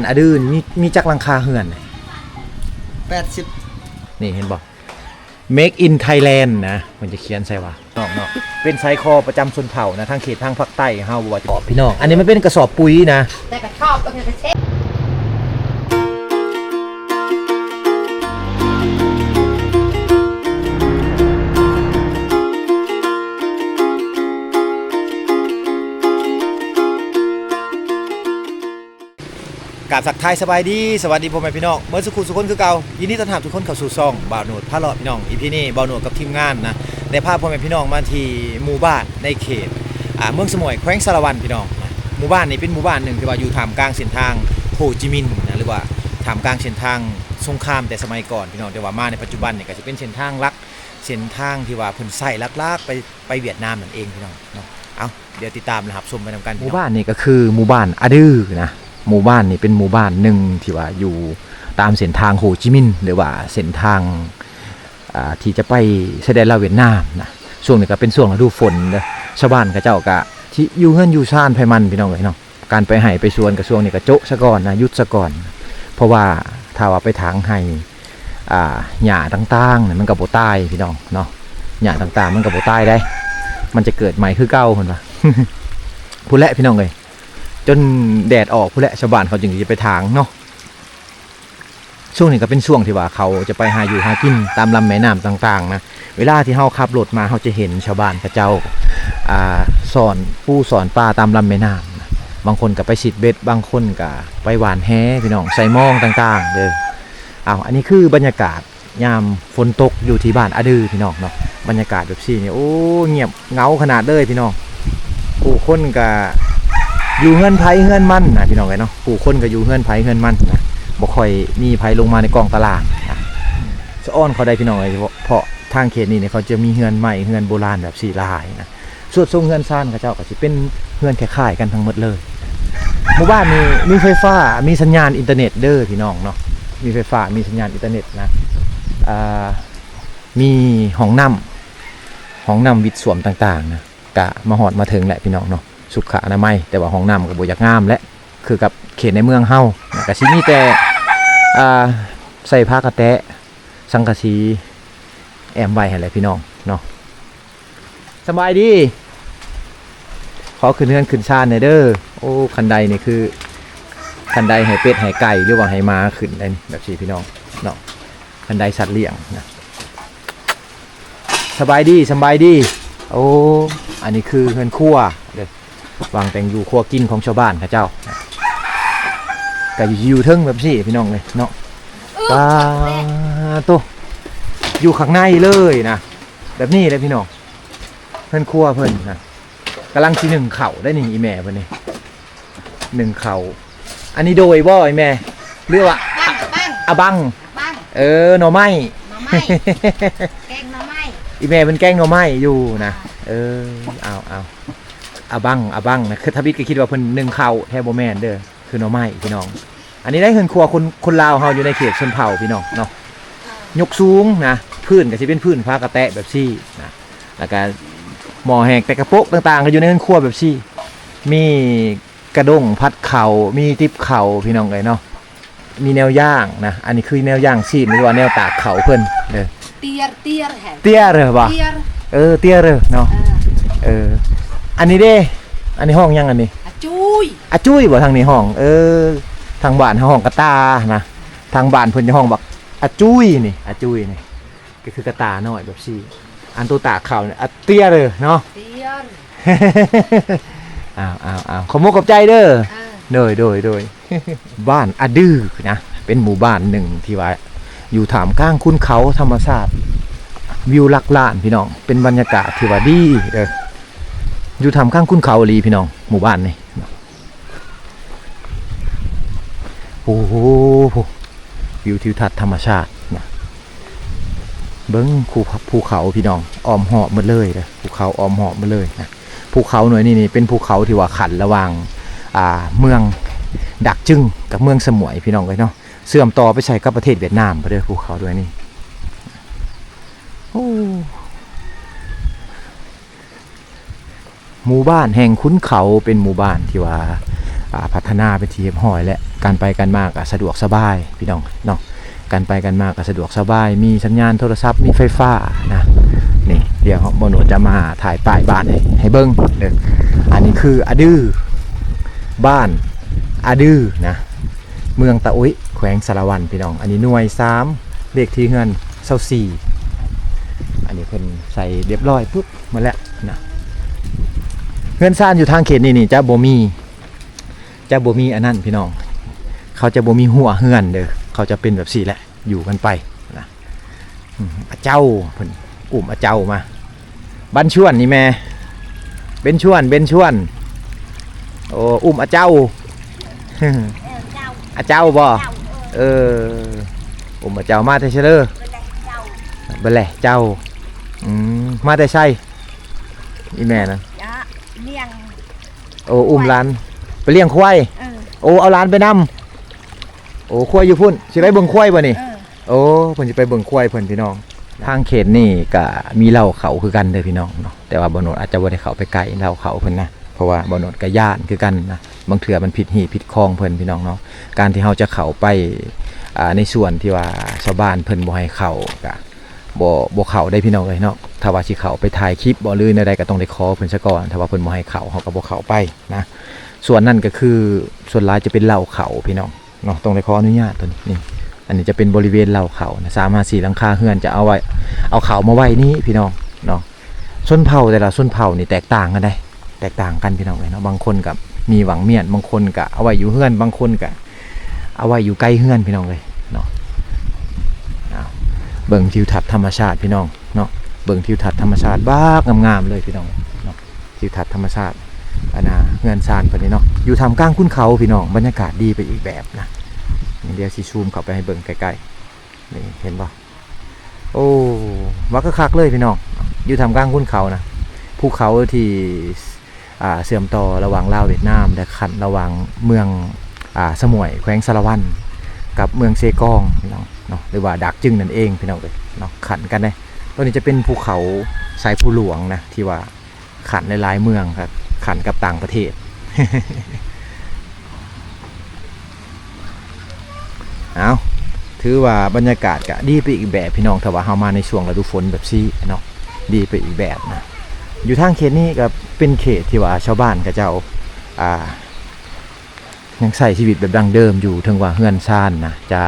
ອາດືນີ້ມີ ມີຈັກຫຼັງຄາເຮືອນ? ແປດສິບ ນີ້ເຫັນບໍ່? Made in Thailand ນະ ເພິ່ນຈະຂຽນໃສ່ວ່າ ນ້ອງເນາະ ເປັນສາຍຄໍປະຈຳຊົນເຜົ່ານະ ທາງເຂດທາງພາກໃຕ້ເຮົາ ບໍ່ວ່າຈະ ອອກ ພີ່ນ້ອງ ອັນນີ້ມັນເປັນກະສອບປຸ໋ຍນະ ແຕ່ກະຊອບ ກາບທັກທາຍສະບາຍດີ ສະຫວັດດີພໍ່ແມ່ພີ່ນ້ອງເບິດສູ່ຄູ່ສູ່ຄົນຄືເກົ່າ. ຍິນດີຕ້ອນຮັບທຸກຄົນເຂົ້າສູ່ຊ່ອງບ່າວໂນດພາເລາະ ພີ່ນ້ອງ. ອີພີນີ້ບ່າວໂນດກັບທີມງານນະ ໄດ້ພາພໍ່ແມ່ພີ່ນ້ອງມາທີ່ໝູ່ບ້ານໃນເຂດ ອ່າ ເມືອງສະໝ້ວຍ ແຂວງສາລະວັນ ພີ່ນ້ອງນະ. ໝູ່ບ້ານນີ້ເປັນໝູ່ບ້ານໜຶ່ງທີ່ວ່າຢູ່ທ່າມກາງເສັ້ນທາງໂຮຈິມິນນະ ຫຼືວ່າທ່າມກາງເສັ້ນທາງສົງຄາມແຕ່ສະໄໝກ່ອນ ພີ່ນ້ອງ. ແຕ່ວ່າມາໃນປັດຈຸບັນນີ້ກໍຊິເປັນເສັ້ນທາງຫຼັກ ເສັ້ນທາງທີ່ວ່າເພິ່ນໃຊ້ຫຼັກໆ ໄປ ໄປຫວຽດນາມນັ້ນເອງ ພີ່ນ້ອງເນາະ. ເອົາ ດຽວຕິດຕາມ ແລະ ຮັບຊົມໄປນຳກັນ ພີ່ນ້ອງ. ໝູ່ບ້ານນີ້ກໍຄືໝູ່ບ້ານອາດືນະ. ໝູ່ບ້ານນີ້ເປັນໝູ່ບ້ານໜຶ່ງທີ່ວ່າຢູ່ຕາມເສັ້ນທາງໂຮຈິມິນ ຫຼືວ່າເສັ້ນທາງ ອ່າ ທີ່ຈະໄປຊາຍແດນລາວຫວຽດນາມນະ. ຊ່ວງນີ້ກໍເປັນຊ່ວງລະດູຝົນເດີ ຊາວບ້ານເຂົາເຈົ້າກໍຊິຢູ່ເຮືອນຢູ່ຊານໃຜມັນ ພີ່ນ້ອງເອີຍເນາະ. ການໄປໄຮ່ໄປສວນກໍຊ່ວງນີ້ກໍໂຈະຊະກ່ອນນະ ຢຸດຊະກ່ອນ ເພາະວ່າຖ້າວ່າໄປຖາງໄຮ່ ອ່າ ຫຍ້າຕ່າງໆ ມັນກໍບໍ່ຕາຍ ພີ່ນ້ອງເນາະ. ຫຍ້າຕ່າງໆ ມັນກໍບໍ່ຕາຍໃດ໋ ມັນຈະເກີດໃໝ່ຄືເກົ່າ ເພິ່ນວ່າ ພຸ້ນແຫຼະ ພີ່ນ້ອງເອີຍ. ຈົນແດດອອກພຸ້ນແຫຼະ ຊາວບ້ານເຂົາຈຶ່ງຈະໄປຖາງເນາະ. ຊ່ວງນີ້ກໍເປັນຊ່ວງທີ່ວ່າເຂົາຈະໄປຫາຢູ່ຫາກິນຕາມລຳແມ່ນ້ຳຕ່າງໆນະ. ເວລາທີ່ເຮົາຂັບລົດມາ ເຮົາຈະເຫັນຊາວບ້ານເຂົາເຈົ້າ ອ່າ ຊ້ອນປູຊ້ອນປາຕາມລຳແມ່ນ້ຳນະ. ບາງຄົນກໍໄປຊິດເບັດ ບາງຄົນກໍໄປຫວ່ານແຫ ພີ່ນ້ອງ ໃສ່ມອງຕ່າງໆເດີ. ອ້າວ ອັນນີ້ຄືບັນຍາກາດ ຍາມຝົນຕົກຢູ່ທີ່ບ້ານອາດື ພີ່ນ້ອງເນາະ. ບັນຍາກາດແບບຊີ້ນີ້ ໂອ້ ງຽບເຫງົາຂະໜາດເລີຍ ພີ່ນ້ອງ. ຜູ້ຄົນກະຢູ່ເຮືອນໃຜເຮືອນມັນນະ ພີ່ນ້ອງເອີຍເນາະ. ຜູ້ຄົນກະຢູ່ເຮືອນໃຜເຮືອນມັນນະ ບໍ່ຄ່ອຍມີໃຜລົງມາໃນກອງຕະລ່າງນະ. ສະອອນເຂົາໄດ້ ພີ່ນ້ອງເອີຍ ເພາະທາງເຂດນີ້ນີ້ ເຂົາຈະມີເຮືອນໄມ້ ເຮືອນໂບລານແບບຊີ້ຫຼາຍນະ. ສ່ວນຊົງເຮືອນຊານເຂົາເຈົ້າກໍຊິເປັນເຮືອນຄ້າຍໆກັນທັງໝົດເລີຍ. ໝູ່ບ້ານນີ້ມີໄຟຟ້າ ມີສັນຍານອິນເຕີເນັດເດີພີ່ນ້ອງເນາະ. ມີໄຟຟ້າ ມີສັນຍານອິນເຕີເນັດນະ. ອ່າ ມີຫ້ອງນ້ຳ ຫ້ອງນ້ຳ ວິດສ້ວມຕ່າງໆນະ. ກະມາຮອດມາເຖິງແຫຼະພີ່ນ້ອງເນາະ ສຸຂະອະນາໄມ. ແຕ່ວ່າຫ້ອງນ້ຳກໍບໍ່ຢາກງາມແຫຼະ ຄືກັບເຂດໃນເມືອງເຮົານະ. ກະຊິມີແຕ່ ອ່າ ໃສ່ຜ້າກະແຕະ ສັງກະສີແອ້ມໄວ້ຫັ້ນແຫຼະພີ່ນ້ອງເນາະ. ສະບາຍດີ ຂໍຂຶ້ນເຮືອນຂຶ້ນຊານແດ່ເດີ. ໂອ້ ຄັນໄດນີ້ຄືຄັນໄດໃຫ້ເປັດໃຫ້ໄກ່ ຫຼືວ່າໃຫ້ໝາຂຶ້ນໄດ໋ນີ້ ແບບຊີ້ພີ່ນ້ອງເນາະ. ຄັນໄດສັດລ້ຽງນະ. ສະບາຍດີ ສະບາຍດີ. ໂອ້ ອັນນີ້ຄືເຮືອນຄົວເດີ ວາງແຕ່ງຢູ່ຄົວກິນຂອງຊາວບ້ານເຂົາເຈົ້າ ກໍຢູ່ເທິງແບບຊີ້ພີ່ນ້ອງເອີຍເນາະ. ປາໂຕ ຢູ່ຂ້າງໃນເລີຍນະ ແບບນີ້ແຫຼະພີ່ນ້ອງ. ເຮືອນຄົວເພິ່ນນະ ກຳລັງຊິໜຶ້ງເຂົ້າໄດ໋ນີ້ ອີແມ່ເພິ່ນນີ້ ໜຶ້ງເຂົ້າ. ອັນນີ້ໂດຍບໍ່ ອີແມ່ ຫຼືວ່າ ບັງ ອາບັງ ບັງ ເອີ ໜໍ່ໄມ້ ໜໍ່ໄມ້ ແກງໜໍ່ໄມ້. ອີແມ່ເພິ່ນແກງໜໍ່ໄມ້ຢູ່ນະ. ເອີ ເອົາໆ ອາບັງ ອາບັງນະ. ຄືທຳອິດກໍຄິດວ່າເພິ່ນໜຶ້ງເຂົ້າ ແທ້ບໍ່ແມ່ນເດີ ຄືໜໍ່ໄມ້ພີ່ນ້ອງ. ອັນນີ້ໄດ້ເຮືອນຄົວຄົນ ຄົນລາວເຮົາຢູ່ໃນເຂດຊົນເຜົ່າພີ່ນ້ອງເນາະ. ຍົກສູງນະ ພື້ນກໍຊິເປັນພື້ນຝາກະແຕະແບບຊີ້ນະ ແລ້ວກໍໝໍ້ແຮງແຕ່ກະໂປະຕ່າງໆ ກໍຢູ່ໃນເຮືອນຄົວແບບຊີ້. ມີກະດ້ງຜັດເຂົ້າ ມີຕິບເຂົ້າ ພີ່ນ້ອງເອີຍເນາະ. ມີແນວຍ່າງນະ ອັນນີ້ຄືແນວຍ່າງຊີ້ນ ຫຼືວ່າແນວຕາກເຂົ້າເພິ່ນເດີ. ເຕຍ ເຕຍ ເຕຍເລີບໍ່? ເຕຍ ເອີ ເຕຍເລີເນາະ. ເອີ ເອີ ອັນນີ້ເດ້ ອັນນີ້ຫ້ອງຫຍັງອັນນີ້? ອາຈຸ້ຍ ອາຈຸ້ຍບໍ່ ທາງນີ້ຫ້ອງ. ເອີ ທາງບ້ານເຮົາຫ້ອງກະຕ່ານະ ທາງບ້ານເພິ່ນຈະຮ້ອງບັກອາຈຸ້ຍນີ້ ອາຈຸ້ຍນີ້ ກໍຄືກະຕ່ານ້ອຍແບບຊີ້. ອັນໂຕຕາກເຂົ້ານີ້ ອາ ເຕຍເລີເນາະ. ເຕຍ ອ້າວໆໆ ຂອບມຸກຂອບໃຈເດີ. ເອີ ໂດຍໆໆ. ບ້ານອາດືນະ ເປັນໝູ່ບ້ານໜຶ່ງທີ່ວ່າຢູ່ທ່າມກາງຂຸນເຂົາທຳມະຊາດ ວິວຫຼັກລ້ານພີ່ນ້ອງ. ເປັນບັນຍາກາດທີ່ວ່າດີເດີ ຢູ່ທ່າມກາງຂຸນເຂົາອີ່ຫຼີພີ່ນ້ອງ ໝູ່ບ້ານນີ້. ໂອ້ໂຫ ວິວທິວທັດທຳມະຊາດນະ ເບິ່ງພູ ພູເຂົາພີ່ນ້ອງ ອ້ອມຮອບໝົດເລີຍເດີ ພູເຂົາອ້ອມຮອບໝົດເລີຍນະ. ພູເຂົາໜ່ວຍນີ້ນີ້ເປັນພູເຂົາທີ່ວ່າຂັ້ນລະຫວ່າງ ອ່າ ເມືອງດາກຈຶງກັບເມືອງສະໝ້ວຍພີ່ນ້ອງເອີຍເນາະ ເຊື່ອມຕໍ່ໄປໃສ່ກັບປະເທດຫວຽດນາມພຸ້ນເດີ ພູເຂົາໜ່ວຍນີ້. ໂອ້ ໝູ່ບ້ານແຫ່ງຂຸນເຂົາ ເປັນໝູ່ບ້ານທີ່ວ່າ ອ່າ ພັດທະນາເປັນທີ່ຮຽບຮ້ອຍແລ້ວ ການໄປການມາກໍສະດວກສະບາຍພີ່ນ້ອງເນາະ ການໄປການມາກໍສະດວກສະບາຍ ມີສັນຍານໂທລະສັບ ມີໄຟຟ້ານະ. ນີ້ ດຽວບໍ່ໂນດຈະມາຖ່າຍປ້າຍບ້ານໃຫ້ ໃຫ້ເບິ່ງເດີ. ອັນນີ້ຄືອະດື ບ້ານອະດືນະ ເມືອງຕາອຸຍ ແຂວງສາລະວັນພີ່ນ້ອງ. ອັນນີ້ໜ່ວຍສາມ ເລກທີ່ເຮືອນຊາວສີ່. ອັນນີ້ເພິ່ນໃສ່ຮຽບຮ້ອຍປຶບໝົດແລ້ວນະ. ເຮືອນຊານຢູ່ທາງເຂດນີ້ນີ້ຈະບໍ່ມີ ຈະບໍ່ມີອັນນັ້ນພີ່ນ້ອງ ເຂົາຈະບໍ່ມີຮົ້ວເຮືອນເດີ ເຂົາຈະເປັນແບບຊີ້ແຫຼະ ຢູ່ກັນໄປນະ. ອາເຈົ້າ ເພິ່ນອຸ້ມອາເຈົ້າມາ ບັນຊວນນີ້ແມ່ ເບັນຊວນ ເບັນຊວນ ໂອ້ ອຸ້ມອາເຈົ້າ ອາເຈົ້າບໍ່ ເອີ ອຸ້ມອາເຈົ້າ ມາແຕ່ໃສເດີ ເບິ່ແລເຈົ້າ ອືມ ມາແຕ່ໃສ ອີແມ່ນະ ໂອ້ ອຸ້ມຫຼານ ໄປລ້ຽງຄວາຍ ໂອ້ ເອົາຫຼານໄປນຳ ໂອ້ ຄວາຍຢູ່ພຸ້ນ ຊິໄປເບິ່ງຄວາຍບໍ່ນີ້ ໂອ້ ເພິ່ນຊິໄປເບິ່ງຄວາຍເພິ່ນພີ່ນ້ອງ. ທາງເຂດນີ້ກະມີເລົ້າເຂົ້າຄືກັນເດີພີ່ນ້ອງເນາະ ແຕ່ວ່າບ່າວໂນດອາດຈະບໍ່ໄດ້ເຂົ້າໄປໃກ້ເລົ້າເຂົ້າເພິ່ນນະ ເພາະວ່າບ່າວໂນດກະຢ້ານຄືກັນນະ ບາງເທື່ອມັນຜິດຮີດຜິດຄອງເພິ່ນພີ່ນ້ອງເນາະ. ການທີ່ເຮົາຈະເຂົ້າໄປ ອ່າ ໃນສ່ວນທີ່ວ່າຊາວບ້ານເພິ່ນບໍ່ໃຫ້ເຂົ້າກະ ບໍ່ ບໍ່ເຂົ້າໄດ້ພີ່ນ້ອງເອີຍເນາະ. ຖ້າວ່າຊິເຂົ້າໄປຖ່າຍຄລິບບໍ ຫຼືແນວໃດກໍຕ້ອງໄດ້ຂໍເພິ່ນຊະກ່ອນ ຖ້າວ່າເພິ່ນບໍ່ໃຫ້ເຂົ້າ ເຮົາກໍບໍ່ເຂົ້າໄປນະ. ສ່ວນນັ້ນກໍຄືສ່ວນຫຼາຍຈະເປັນເລົ້າເຂົ້າພີ່ນ້ອງເນາະ ຕ້ອງໄດ້ຂໍອະນຸຍາດຕົວນີ້. ນີ້ ອັນນີ້ຈະເປັນບໍລິເວນເລົ້າເຂົ້ານະ ສາມຫາສີ່ຫຼັງຄາເຮືອນຈະເອົາໄວ້ ເອົາເຂົ້າມາໄວ້ນີ້ພີ່ນ້ອງເນາະ. ຊົນເຜົ່າແຕ່ລະຊົນເຜົ່ານີ້ແຕກຕ່າງກັນເດ້ ແຕກຕ່າງກັນພີ່ນ້ອງເອີຍເນາະ. ບາງຄົນກໍມີຫວ່າງມ້ຽນ ບາງຄົນກໍເອົາໄວ້ຢູ່ເຮືອນ ບາງຄົນກໍ ເອົາໄວ້ຢູ່ໃກ້ເຮືອນພີ່ນ້ອງເອີຍເນາະ. ອ້າວ ເບິ່ງທິວທັດທຳມະຊາດພີ່ນ້ອງເນາະ ເບິ່ງທິວທັດທຳມະຊາດບັກງາມໆເລີຍພີ່ນ້ອງເນາະ. ທິວທັດທຳມະຊາດ ອັນນ່າ ເຮືອນຊານເພິ່ນນີ້ເນາະ ຢູ່ທ່າມກາງຄຸນເຂົາພີ່ນ້ອງ ບັນຍາກາດດີໄປອີກແບບນະ. ດຽວຊິຊູມເຂົ້າໄປໃຫ້ເບິ່ງໃກ້ໆ ນີ້ເຫັນບໍ່ ໂອ້ ວ່າຄັກໆເລີຍພີ່ນ້ອງ ຢູ່ທ່າມກາງຄຸນເຂົານະ ພູເຂົາທີ່ ອ່າ ເຊື່ອມຕໍ່ລະຫວ່າງລາວຫວຽດນາມ ແລະ ຂັ້ນລະຫວ່າງເມືອງ ອ່າ ສະໝວຍ ແຂວງສາລະວັນ ກັບເມືອງເຊກອງ ພີ່ນ້ອງເນາະ ຫຼືວ່າດາກຈຶງນັ້ນເອງ ພີ່ນ້ອງເອີຍເນາະ. ຂັ້ນກັນເດ້ ໂຕນີ້ຈະເປັນພູເຂົາສາຍພູຫຼວງນະ ທີ່ວ່າຂັ້ນຫຼາຍໆເມືອງ ຂັ້ນກັບຕ່າງປະເທດ. ເອົາ ຖືວ່າບັນຍາກາດກະດີໄປອີກແບບພີ່ນ້ອງ ຖ້າວ່າເຮົາມາໃນຊ່ວງລະດູຝົນແບບຊີ້ເນາະ ດີໄປອີກແບບນະ. ຢູ່ທາງເຂດນີ້ກໍເປັນເຂດທີ່ວ່າຊາວບ້ານເຂົາເຈົ້າ ອ່າ ຍັງໃຊ້ຊີວິດແບບດັ້ງເດີມຢູ່ ເຖິງວ່າເຮືອນຊານນະ ຈະ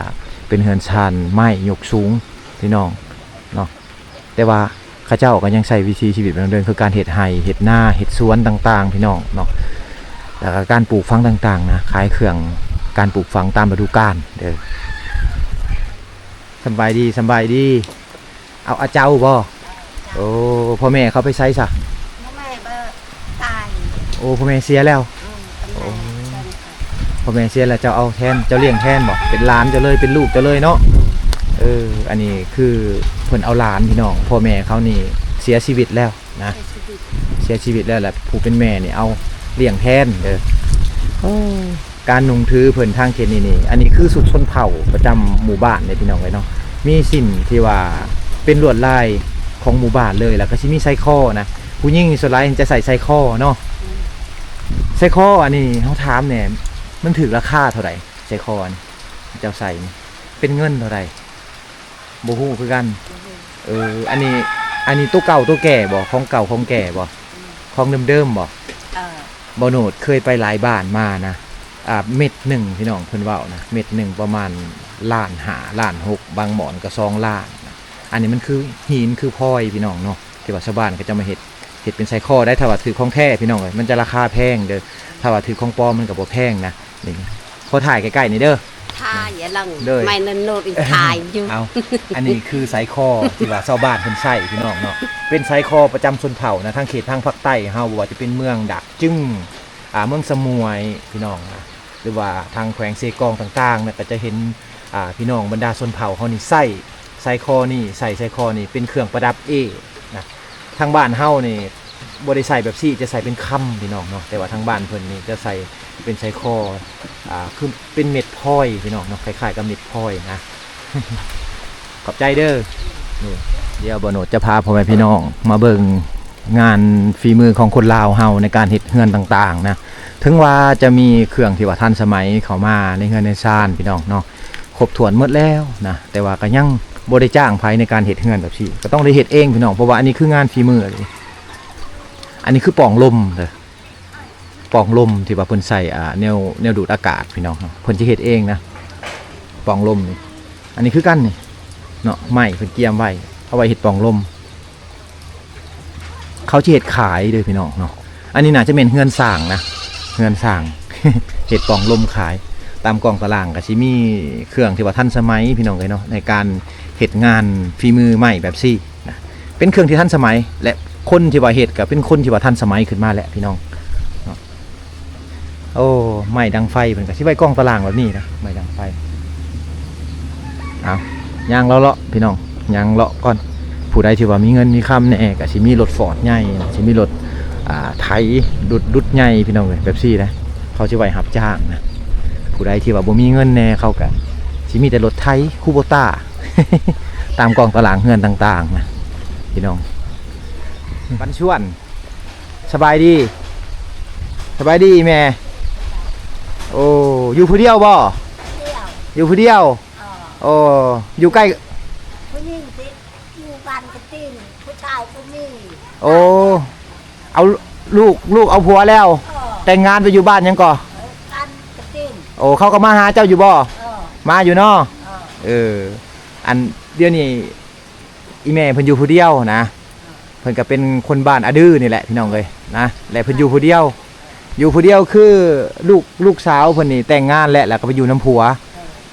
ເປັນເຮືອນຊານໄມ້ຍົກສູງ ພີ່ນ້ອງເນາະ. ແຕ່ວ່າເຂົາເຈົ້າກໍຍັງໃຊ້ວິຖີຊີວິດແບບເດີມ ຄືການເຮັດໄຮ່ ເຮັດນາ ເຮັດສວນຕ່າງໆ ພີ່ນ້ອງເນາະ ແລ້ວກໍການປູກຝັງຕ່າງໆນະ ຂາຍເຄື່ອງການປູກຝັງຕາມລະດູການເດີ. ສຳບາຍດີ ສຳບາຍດີ. ເອົາ ອາເຈົ້າບໍ່? ໂອ້ ພໍ່ແມ່ເຂົາໄປໃສຊະ? ພໍ່ແມ່ບໍ່ຕາຍ. ໂອ້ ພໍ່ແມ່ເສຍແລ້ວ. ອືມ ໂອ້ ພໍ່ແມ່ເສຍແລ້ວ ເຈົ້າເອົາແທນ ເຈົ້າລ້ຽງແທນບໍ່? ເປັນຫຼານເຈົ້າເລີຍ ເປັນລູກເຈົ້າເລີຍເນາະ. ເອີ ອັນນີ້ຄືເພິ່ນເອົາຫຼານພີ່ນ້ອງ ພໍ່ແມ່ເຂົານີ້ເສຍຊີວິດແລ້ວນະ ເສຍຊີວິດ ເສຍຊີວິດແລ້ວ ແລະ ຜູ້ເປັນແມ່ນີ້ເອົາລ້ຽງແທນເດີ. ໂອ້ ການນຸ່ງຖືເພິ່ນທາງເຂດນີ້ນີ້ ອັນນີ້ຄືຊຸດຊົນເຜົ່າປະຈຳໝູ່ບ້ານເດ້ພີ່ນ້ອງເອີຍເນາະ. ມີສິ້ນທີ່ວ່າເປັນລວດລາຍຂອງໝູ່ບ້ານເລີຍ ແລ້ວກໍຊິມີໄຊຄໍນະ. ຜູ້ຍິງນີ້ສ່ວນຫຼາຍຈະໃສ່ໄຊຄໍເນາະ. ອືມ ໄຊຄໍອັນນີ້ເຮົາຖາມແດ່ ມັນຖືກລາຄາເທົ່າໃດ? ໄຊຄໍອັນເຈົ້າໃສ່ນີ້ເປັນເງິນເທົ່າໃດ? ບໍ່ຮູ້ຄືກັນ. ບໍ່ຮູ້. ເອີ ອັນນີ້ ອັນນີ້ໂຕເກົ່າໂຕແກ່ບໍ່? ຂອງເກົ່າຂອງແກ່ບໍ່? ອືມ ຂອງເດີມໆບໍ່? ເອີ ບໍ່ໂນດເຄີຍໄປຫຼາຍບ້ານມານະ. ອ່າ ເມັດໜຶ່ງ ພີ່ນ້ອງ ເພິ່ນເວົ້ານະ ເມັດໜຶ່ງປະມານລ້ານຫ້າ ລ້ານຫົກ ບາງບ່ອນກໍສອງລ້ານນະ. ອັນນີ້ມັນຄືຫີນຄືພອຍ ພີ່ນ້ອງເນາະ ທີ່ວ່າຊາວບ້ານເຂົາເຈົ້າມາເຮັດ ເຮັດເປັນໄຊຄໍໄດ້. ຖ້າວ່າຖືກຂອງແທ້ ພີ່ນ້ອງເອີຍ ມັນຈະລາຄາແພງເດີ. ຖ້າວ່າຖືກຂອງປອມມັນກໍບໍ່ແພງນະ. ນີ້ ຂໍຖ່າຍໃກ້ໆນີ້ເດີ ຖ່າຍ ເອີ ເລີຍ ໄມ້ນະໂນດອີກ ຖ່າຍຢູ່. ເອົາ ອັນນີ້ຄືໄຊຄໍທີ່ວ່າຊາວບ້ານເພິ່ນໃຊ້ ພີ່ນ້ອງເນາະ ເປັນໄຊຄໍປະຈຳຊົນເຜົ່ານະ ທາງເຂດທາງພາກໃຕ້ເຮົາ ບໍ່ວ່າຈະເປັນເມືອງດາກຈຶງ ອ່າ ເມືອງສະໝວຍ ພີ່ນ້ອງນະ ຫຼືວ່າທາງແຂວງເຊກອງຕ່າງໆນະ ກໍຈະເຫັນ ອ່າ ພີ່ນ້ອງບັນດາຊົນເຜົ່າເຮົານີ້ໃຊ້ໄຊຄໍນີ້ ໃສ່ໄຊຄໍນີ້ເປັນເຄື່ອງປະດັບເອນະ. ທາງບ້ານເຮົານີ້ບໍ່ໄດ້ໃສ່ແບບຊີ້ ຈະໃສ່ເປັນຄຳ ພີ່ນ້ອງເນາະ ແຕ່ວ່າທາງບ້ານເພິ່ນນີ້ຈະໃສ່ເປັນໄຊຄໍ ອ່າ ຄືເປັນເມັດພອຍ ພີ່ນ້ອງເນາະ ຄ້າຍໆກັບເມັດພອຍນະ. ຂອບໃຈເດີ. ດຽວບ່າວໂນດຈະພາພໍ່ແມ່ພີ່ນ້ອງມາເບິ່ງ ງານຝີມືຂອງຄົນລາວເຮົາໃນການເຮັດເຮືອນຕ່າງໆນະ ເຖິງວ່າຈະມີເຄື່ອງທີ່ວ່າທັນສະໄໝເຂົ້າມາໃນເຮືອນໃນຊານພີ່ນ້ອງເນາະ ຄົບຖ້ວນໝົດແລ້ວນະ ແຕ່ວ່າກໍຍັງບໍ່ໄດ້ຈ້າງໃຜໃນການເຮັດເຮືອນແບບຊີ້ ກໍຕ້ອງໄດ້ເຮັດເອງພີ່ນ້ອງ ເພາະວ່າອັນນີ້ຄືງານຝີມື ອັນນີ້ຄືປ່ອງລົມເດີ ປ່ອງລົມທີ່ວ່າເພິ່ນໃສ່ ອ່າ ແນວ ແນວດູດອາກາດພີ່ນ້ອງເນາະ ເພິ່ນຈະເຮັດເອງນະ ປ່ອງລົມນີ້ ອັນນີ້ຄືກັນນີ້ເນາະ ໄມ້ເພິ່ນກຽມໄວ້ ເອົາໄວ້ເຮັດປ່ອງລົມ ເຂົາຊິເຮັດຂາຍເດີພີ່ນ້ອງເນາະ ອັນນີ້ໜ້າຈະແມ່ນເຮືອນຊ່າງນະ ເຮືອນຊ່າງ ເຮັດປ່ອງລົມຂາຍ ຕາມກ້ອງຕາລາງກໍຊິມີເຄື່ອງທີ່ວ່າທັນສະໄໝພີ່ນ້ອງເອີຍເນາະ ໃນການເຮັດງານຝີມືໄມ້ແບບຊີ້ນະ ເປັນເຄື່ອງທີ່ທັນສະໄໝ ແລະ ຄົນທີ່ວ່າເຮັດກໍເປັນຄົນທີ່ວ່າທັນສະໄໝຂຶ້ນມາແຫຼະພີ່ນ້ອງເນາະ. ໂອ້ ໄມ້ດັງໄຟເພິ່ນກໍຊິໄວ້ກ້ອງຕາລາງແບບນີ້ນະ ໄມ້ດັງໄຟ. ເອົາ ຍ່າງເລາະໆ ພີ່ນ້ອງ ຍ່າງເລາະກ່ອນ ຜູ້ໃດທີ່ວ່າມີເງິນມີຄຳແດ່ ກໍຊິມີລົດຟອດໃຫຍ່ ຊິມີລົດ ອ່າ ໄຖ ດຸດ ດຸດໃຫຍ່ພີ່ນ້ອງເອີຍ ແບບຊີ້ນະ ເຂົາຊິໄວ້ຮັບຈ້າງນະ. ຜູ້ໃດທີ່ວ່າບໍ່ມີເງິນແດ່ ເຂົາກໍຊິມີແຕ່ລົດໄຖ ຄູໂບຕ້າ ຕາມກ້ອງຕາລາງເຮືອນຕ່າງໆນະ ພີ່ນ້ອງ. ບັນຊວນ ສະບາຍດີ ສະບາຍດີອີ່ແມ່. ໂອ້ ຢູ່ຜູ້ດຽວບໍ່? ດຽວ ຢູ່ຜູ້ດຽວ. ເອີ ໂອ້ ຢູ່ໃກ້ ຜູ້ຍິງຕິ ຢູ່ບ້ານກະຕິນ ຜູ້ຊາຍກໍມີ. ໂອ້ ເອົາລູກ ລູກເອົາຜົວແລ້ວ. ເອີ ແຕ່ງງານໄປຢູ່ບ້ານຫຍັງກໍ? ເອີ ບ້ານກະຕິນ. ໂອ້ ເຂົາກໍມາຫາເຈົ້າຢູ່ບໍ່? ເອີ ມາຢູ່ເນາະ. ເອີ ເອີ ອັນດຽວນີ້ ອີ່ແມ່ເພິ່ນຢູ່ຜູ້ດຽວນະ ເອີ ເພິ່ນກໍເປັນຄົນບ້ານອະດືນີ້ແຫຼະພີ່ນ້ອງເອີຍນະ ແລະ ເພິ່ນຢູ່ຜູ້ດຽວ ຢູ່ຜູ້ດຽວ ຄືລູກ ລູກສາວເພິ່ນນີ້ແຕ່ງງານແລ້ວ ແລ້ວກໍໄປຢູ່ນຳຜົວ.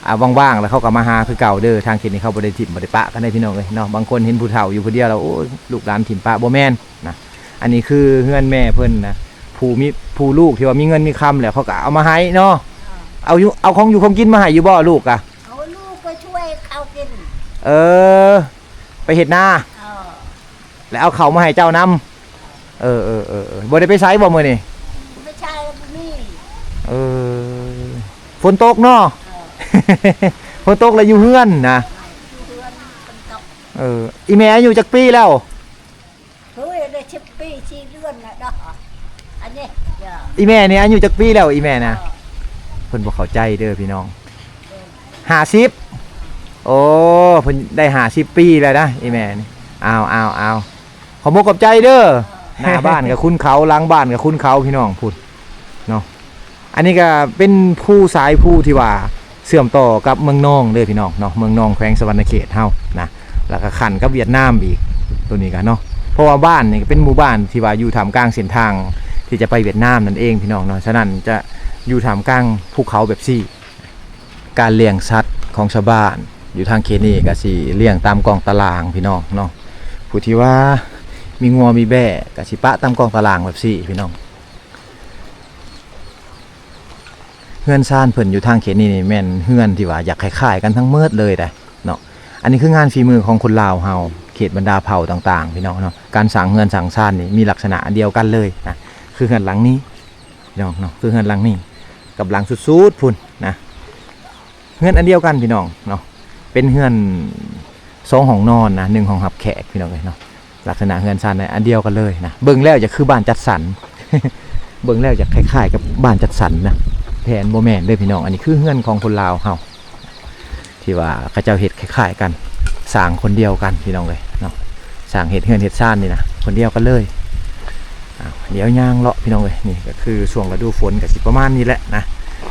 ເອີ ອ່າ ວ່າງໆ ແລ້ວເຂົາກໍມາຫາຄືເກົ່າເດີ ທາງເຂດນີ້ເຂົາບໍ່ໄດ້ຖິ້ມບໍ່ໄດ້ປະກັນເດ້ພີ່ນ້ອງເອີຍເນາະ. ບາງຄົນເຫັນຜູ້ເຖົ້າຢູ່ຜູ້ດຽວແລ້ວ ໂອ້ຍ ລູກຫຼານຖິ້ມປະ ບໍ່ແມ່ນນະ. ອັນນີ້ຄືເຮືອນແມ່ເພິ່ນນະ ຜູ້ມີ ຜູ້ລູກທີ່ວ່າມີເງິນມີຄຳແລ້ວ ເຂົາກໍເອົາມາໃຫ້ເນາະ. ເອີ ເອົາຢູ່ ເອົາຂອງຢູ່ຂອງກິນມາໃຫ້ຢູ່ບໍ່ລູກກະ? ເອົາ ລູກກໍຊ່ວຍເຂົາກິນ. ເອີ ໄປເຮັດນາ. ເອີ ແລ້ວເອົາເຂົ້າມາໃຫ້ເຈົ້ານຳ. ເອີ ເອີ ເອີ ເອີ ບໍ່ໄດ້ໄປໃສບໍ່ມື້ນີ້? ໄປໃສບໍ່ມີ. ເອີ ຝົນຕົກເນາະ. ເອີ ຝົນຕົກແລ້ວຢູ່ເຮືອນນະ. ຢູ່ເຮືອນຝົນຕົກ. ເອີ ອີ່ແມ່ອາຍຸຈັກປີແລ້ວ? ໂອ້ຍ ໄດ້ສິບປີສີ່ເດືອນແລ້ວເນາະ ອັນນີ້. ອີ່ແມ່ນີ້ອາຍຸຈັກປີແລ້ວ ອີ່ແມ່ນະ? ເອີ ເພິ່ນບໍ່ເຂົ້າໃຈເດີພີ່ນ້ອງ. ເອີ ຫ້າສິບ. ໂອ້ ເພິ່ນໄດ້ຫ້າສິບປີແລ້ວນະ ອີ່ແມ່ນີ້. ອ້າວ ອ້າວ ອ້າວ ຂອບອົກຂອບໃຈເດີ. ເອີ ໜ້າບ້ານກໍຄຸນເຂົາ ຫຼັງບ້ານກໍຄຸນເຂົາ ພີ່ນ້ອງພຸ້ນເນາະ. ອັນນີ້ກໍເປັນພູ ສາຍພູທີ່ວ່າເຊື່ອມຕໍ່ກັບເມືອງນອງເດີພີ່ນ້ອງເນາະ ເມືອງນອງ ແຂວງສະຫວັນນະເຂດເຮົານະ ແລ້ວກໍຂັ້ນກັບຫວຽດນາມອີກ ໂຕນີ້ກໍເນາະ. ເພາະວ່າບ້ານນີ້ກໍເປັນໝູ່ບ້ານທີ່ວ່າຢູ່ທ່າມກາງເສັ້ນທາງທີ່ຈະໄປຫວຽດນາມນັ້ນເອງພີ່ນ້ອງເນາະ ສະນັ້ນຈະຢູ່ທ່າມກາງພູເຂົາແບບຊີ້. ການລ້ຽງສັດຂອງຊາວບ້ານຢູ່ທາງເຂດນີ້ກໍຊິລ້ຽງຕາມກ້ອງຕາລາງພີ່ນ້ອງເນາະ ຜູ້ທີ່ວ່າມີງົວມີແບ້ກໍຊິປະຕາມກ້ອງຕາລາງແບບຊີ້ພີ່ນ້ອງ. ເຮືອນຊານເພິ່ນຢູ່ທາງເຂດນີ້ນີ້ແມ່ນເຮືອນທີ່ວ່າຢາກຄ້າຍໆກັນທັງໝົດເລີຍເດ້ເນາະ. ອັນນີ້ຄືງານຝີມືຂອງຄົນລາວເຮົາ ເຂດບັນດາເຜົ່າຕ່າງໆ ພີ່ນ້ອງເນາະ. ການສ້າງເຮືອນສ້າງຊານນີ້ມີລັກສະນະອັນດຽວກັນເລີຍນະ ຄືເຮືອນຫຼັງນີ້ພີ່ນ້ອງເນາະ ຄືເຮືອນຫຼັງນີ້ກັບຫຼັງສຸດໆພຸ້ນນະ. ເຮືອນອັນດຽວກັນພີ່ນ້ອງເນາະ ເປັນເຮືອນສອງຫ້ອງນອນນະ ໜຶ່ງຫ້ອງຮັບແຂກພີ່ນ້ອງເອີຍເນາະ. ລັກສະນະເຮືອນຊານອັນດຽວກັນເລີຍນະ ເບິ່ງແລ້ວຈະຄືບ້ານຈັດສັນ ເບິ່ງແລ້ວຈະຄ້າຍໆກັບບ້ານຈັດສັນນະ ແຕ່ບໍ່ແມ່ນເດີພີ່ນ້ອງ. ອັນນີ້ຄືເຮືອນຂອງຄົນລາວເຮົາ ທີ່ວ່າເຂົາເຈົ້າເຮັດຄ້າຍໆກັນ ສ້າງຄົນດຽວກັນພີ່ນ້ອງເອີຍເນາະ. ສ້າງເຮັດເຮືອນເຮັດຊານນີ້ນະ ຄົນດຽວກັນເລີຍ. ດຽວຍ່າງເລາະພີ່ນ້ອງເອີຍ. ນີ້ກໍຄືຊ່ວງລະດູຝົນກໍຊິປະມານນີ້ແຫຼະນະ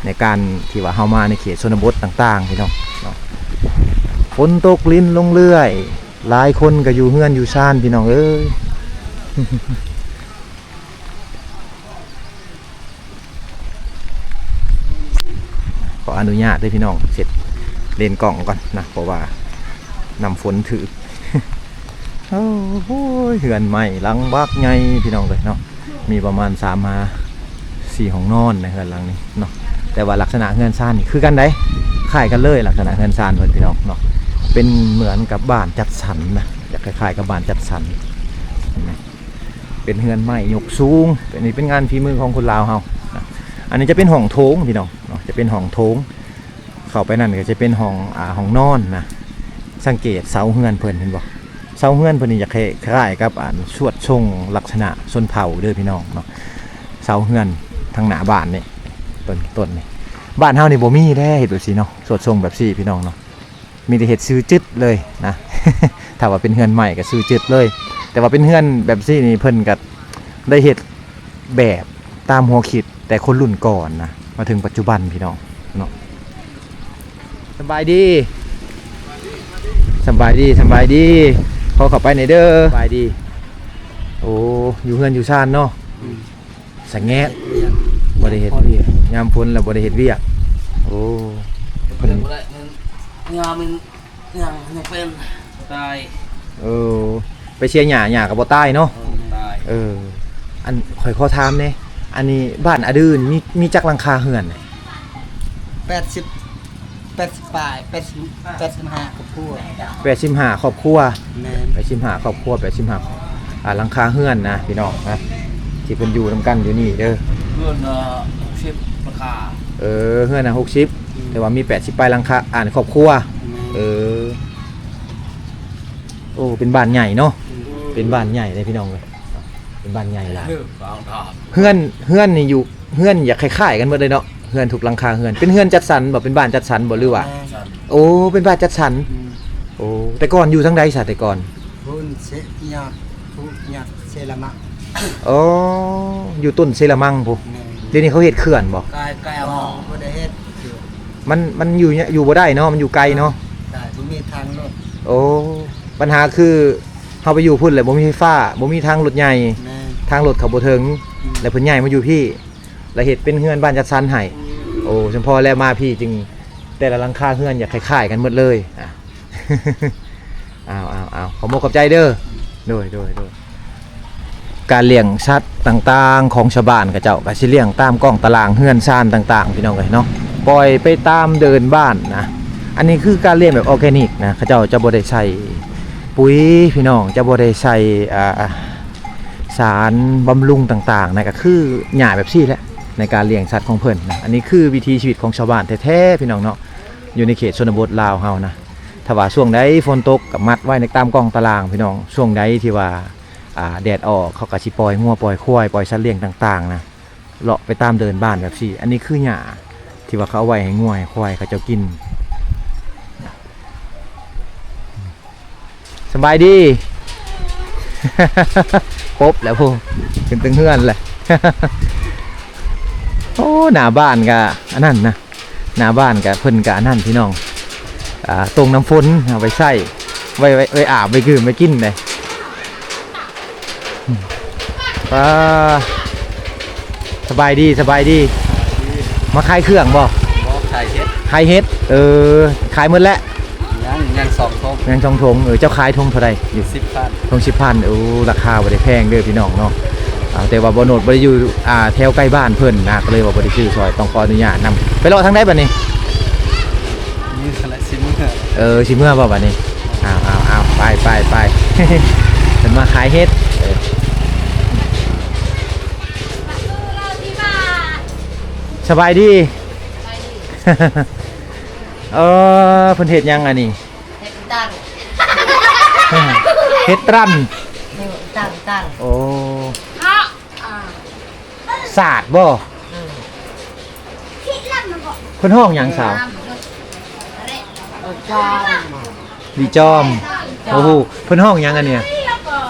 ໃນການທີ່ວ່າເຮົາມາໃນເຂດຊົນນະບົດຕ່າງໆ ພີ່ນ້ອງເນາະ. ຝົນຕົກລິນລົງເລື້ອຍ ຫຼາຍຄົນກໍຢູ່ເຮືອນຢູ່ຊານພີ່ນ້ອງເອີຍ. ຂໍອະນຸຍາດເດີພີ່ນ້ອງ ເຊັດເລນກ້ອງກ່ອນນະ ເພາະວ່ານ້ຳຝົນຖືກ. ໂອ້ໂຫ ເຮືອນໄມ້ຫຼັງບັກໃຫຍ່ພີ່ນ້ອງເອີຍເນາະ ມີປະມານສາມຫາສີ່ຫ້ອງນອນໃນເຮືອນຫຼັງນີ້ເນາະ. ແຕ່ວ່າລັກສະນະເຮືອນຊານນີ້ຄືກັນໃດ໋ ຄ້າຍກັນເລີຍ ລັກສະນະເຮືອນຊານເພິ່ນພີ່ນ້ອງເນາະ ເປັນເໝືອນກັບບ້ານຈັດສັນນະ ຈະຄ້າຍໆກັບບ້ານຈັດສັນ ເປັນເຮືອນໄມ້ຍົກສູງ. ອັນນີ້ເປັນງານຝີມືຂອງຄົນລາວເຮົານະ. ອັນນີ້ຈະເປັນຫ້ອງໂຖງພີ່ນ້ອງເນາະ ຈະເປັນຫ້ອງໂຖງ ເຂົ້າໄປນັ້ນກໍຈະເປັນຫ້ອງ ອ່າ ຫ້ອງນອນນະ. ສັງເກດເສົາເຮືອນເພິ່ນເຫັນບໍ່? ເສົາເຮືອນເພິ່ນນີ້ຈະຄ້າຍໆກັບອັນສວດຊົງລັກສະນະຊົນເຜົ່າເດີພີ່ນ້ອງເນາະ. ເສົາເຮືອນທາງໜ້າບ້ານນີ້ ຕົ້ນ ຕົ້ນນີ້ ບ້ານເຮົານີ້ບໍ່ມີແດ່ເຮັດແບບຊີ້ເນາະ ສວດຊົງແບບຊີ້ພີ່ນ້ອງເນາະ. ມີແຕ່ເຮັດຊື່ຈຶດເລີຍນະ ຖ້າວ່າເປັນເຮືອນໄມ້ກໍຊື່ຈຶດເລີຍ. ແຕ່ວ່າເປັນເຮືອນແບບຊີ້ນີ້ ເພິ່ນກໍໄດ້ເຮັດແບບຕາມຫົວຄິດແຕ່ຄົນລຸ້ນກ່ອນນະ ມາເຖິງປັດຈຸບັນພີ່ນ້ອງເນາະ. ສະບາຍດີ ສະບາຍດີ ສະບາຍດີ ຂໍເຂົ້າໄປແດ່ເດີ ສະບາຍດີ. ໂອ້ ຢູ່ເຮືອນຢູ່ຊານເນາະ ອືມ ສະແງະ ບໍ່ໄດ້ເຮັດວຽກ ຍາມຝົນແລ້ວບໍ່ໄດ້ເຮັດວຽກ. ໂອ້ ເພິ່ນ ຍາມມັນຍັງ ຍັງເປັນຕາຍ. ເອີ ໄປເຊຍຫຍ້າ ຫຍ້າກໍບໍ່ຕາຍເນາະ. ເອີ ຕາຍ. ເອີ ອັນ ຂ້ອຍຂໍຖາມແດ່ ອັນນີ້ບ້ານອະດືນມີ ມີຈັກຫຼັງຄາເຮືອນ? ແປດສິບ ແປດສິບປາຍ ແປດສິບ ແປດສິບຫ້າຄອບຄົວ ແປດສິບຫ້າຄອບຄົວ. ແມ່ນ ແປດສິບຫ້າຄອບຄົວ ແປດສິບຫ້າ ອ່າ ຫຼັງຄາເຮືອນນະພີ່ນ້ອງນະ ທີ່ເພິ່ນຢູ່ນຳກັນຢູ່ນີ້ເດີ. ເຮືອນ ເອີ ຫົກສິບຫຼັງຄາ. ເອີ ເຮືອນນະຫົກສິບ ອືມ ແຕ່ວ່າມີແປດສິບປາຍຫຼັງຄາ ອ່າ ຄອບຄົວ. ແມ່ນ ເອີ ໂອ້ ເປັນບ້ານໃຫຍ່ເນາະ. ອືມ ເປັນບ້ານໃຫຍ່ເດ້ພີ່ນ້ອງເອີຍ ເປັນບ້ານໃຫຍ່ຫຼາຍ. ເຮືອນ ເຮືອນນີ້ຢູ່ ເຮືອນຢາກຄ້າຍໆກັນໝົດເລີຍເນາະ ເຮືອນທຸກຫຼັງຄາເຮືອນ. ເປັນເຮືອນຈັດສັນບໍ່ ເປັນບ້ານຈັດສັນບໍ່ ຫຼືວ່າ? ແມ່ນ. ໂອ້ ເປັນບ້ານຈັດສັນ. ອືມ ໂອ້ ແຕ່ກ່ອນຢູ່ທາງໃດຊະ ແຕ່ກ່ອນ? ພຸ້ນເຊຍອດ ພູຍອດເຊລະມັງ. ອໍ ຢູ່ຕົ້ນເຊລະມັງພຸ້ນ. ແມ່ນ. ດຽວນີ້ເຂົາເຮັດເຂື່ອນບໍ່? ກາຍ ກາຍເອົາ ບໍ່ໄດ້ເຮັດ. ມັນ ມັນຢູ່ ຢູ່ບໍ່ໄດ້ເນາະ ມັນຢູ່ໄກເນາະ. ໄດ້ ບໍ່ມີທາງລົດ. ໂອ້ ບັນຫາຄືເຮົາໄປຢູ່ພຸ້ນແລ້ວບໍ່ມີໄຟຟ້າ ບໍ່ມີທາງລົດໃຫຍ່. ແມ່ນ. ທາງລົດເຂົາບໍ່ເຖິງ. ອືມ ແລ້ວເພິ່ນຍ້າຍມາຢູ່ພີ້ ແລ້ວເຮັດເປັນເຮືອນບ້ານຈັດສັນໃຫ້. ໂອ້ ສົມພໍແລ້ວມາພີ້ຈຶ່ງ ແຕ່ລະຫຼັງຄາເຮືອນຢາກຄ້າຍໆກັນໝົດເລີຍ. ອ້າວ ອ້າວ ອ້າວ ຂອບອົກຂອບໃຈເດີ. ໂດຍ ໂດຍ ໂດຍ. ການລ້ຽງສັດຕ່າງໆຂອງຊາວບ້ານເຂົາເຈົ້າກໍຊິລ້ຽງຕາມກ້ອງຕາລາງເຮືອນຊານຕ່າງໆ ພີ່ນ້ອງເອີຍເນາະ ປ່ອຍໄປຕາມເດີ່ນບ້ານນະ. ອັນນີ້ຄືການລ້ຽງແບບອໍແກນິກນະ ເຂົາເຈົ້າຈະບໍ່ໄດ້ໃສ່ປຸ໋ຍພີ່ນ້ອງ ຈະບໍ່ໄດ້ໃສ່ ອ່າ ສານບຳລຸງຕ່າງໆນະ ກໍຄືຫຍ້າແບບຊີ້ແຫຼະ ໃນການລ້ຽງສັດຂອງເພິ່ນນະ. ອັນນີ້ຄືວິຖີຊີວິດຂອງຊາວບ້ານແທ້ໆ ພີ່ນ້ອງເນາະ ຢູ່ໃນເຂດຊົນນະບົດລາວເຮົານະ. ຖ້າວ່າຊ່ວງໃດຝົນຕົກກໍມັດໄວ້ໃນຕາມກ້ອງຕາລາງພີ່ນ້ອງ ຊ່ວງໃດທີ່ວ່າ ອ່າ ແດດອອກ ເຂົາກໍຊິປ່ອຍງົວປ່ອຍຄວາຍ ປ່ອຍສັດລ້ຽງຕ່າງໆນະ ເລາະໄປຕາມເດີ່ນບ້ານແບບຊີ້. ອັນນີ້ຄືຫຍ້າທີ່ວ່າເຂົາເອົາໄວ້ໃຫ້ງົວໃຫ້ຄວາຍເຂົາເຈົ້າກິນ. ສະບາຍດີ ຄົບແລ້ວພຸ້ນ ຂຶ້ນເທິງເຮືອນແຫຼະ. ໂອ້ ໜ້າບ້ານກະອັນນັ້ນນະ ໜ້າບ້ານກະເພິ່ນກະອັນນັ້ນພີ່ນ້ອງ ອ່າ ຕົງນ້ຳຝົນເອົາໄວ້ໃຊ້ ໄວ້ ໄວ້ ໄວ້ອາບ ໄວ້ດື່ມ ໄວ້ກິນເດ້. ອືມ ອ່າ ສະບາຍດີ ສະບາຍດີ ມາຂາຍເຄື່ອງບໍ່? ບໍ່ ຂາຍເຫັດ ຂາຍເຫັດ. ເອີ ຂາຍໝົດແລ້ວ? ຍັງ ຍັງສອງຖົງ ຍັງສອງຖົງ. ເອີ ເຈົ້າຂາຍຖົງເທົ່າໃດຢູ່? ສິບພັນ ຖົງສິບພັນ. ໂອ້ ລາຄາບໍ່ໄດ້ແພງເດີພີ່ນ້ອງເນາະ. ອ່າ ແຕ່ວ່າບ່າວໂນດບໍ່ໄດ້ຢູ່ ອ່າ ແຖວໃກ້ບ້ານເພິ່ນນະ ກໍເລີຍວ່າບໍ່ໄດ້ຊື້ຊ່ອຍ ຕ້ອງຂໍອະນຸຍາດນຳ. ໄປເລາະທາງໃດບັດນີ້? ນີ້ແຫຼະ ຊິເມືອ. ເອີ ຊິເມືອບໍ່ບັດນີ້? ອ້າວ ອ້າວ ອ້າວ ໄປ ໄປ ໄປ ເພິ່ນມາຂາຍເຫັດ. ເອີ ສະບາຍດີ ເອີ ເພິ່ນເຮັດຫຍັງອັນນີ້? ເຫັດຕັນ ເຫັດຕັນ ເອີ ຕັນ ຕັນ. ໂອ້ ສາດບໍ່? ເອີ ເພິ່ນຮ້ອງຫຍັງສາວ? ດີຈອມ ໂອ້ໂຫ ເພິ່ນຮ້ອງຫຍັງອັນນີ້?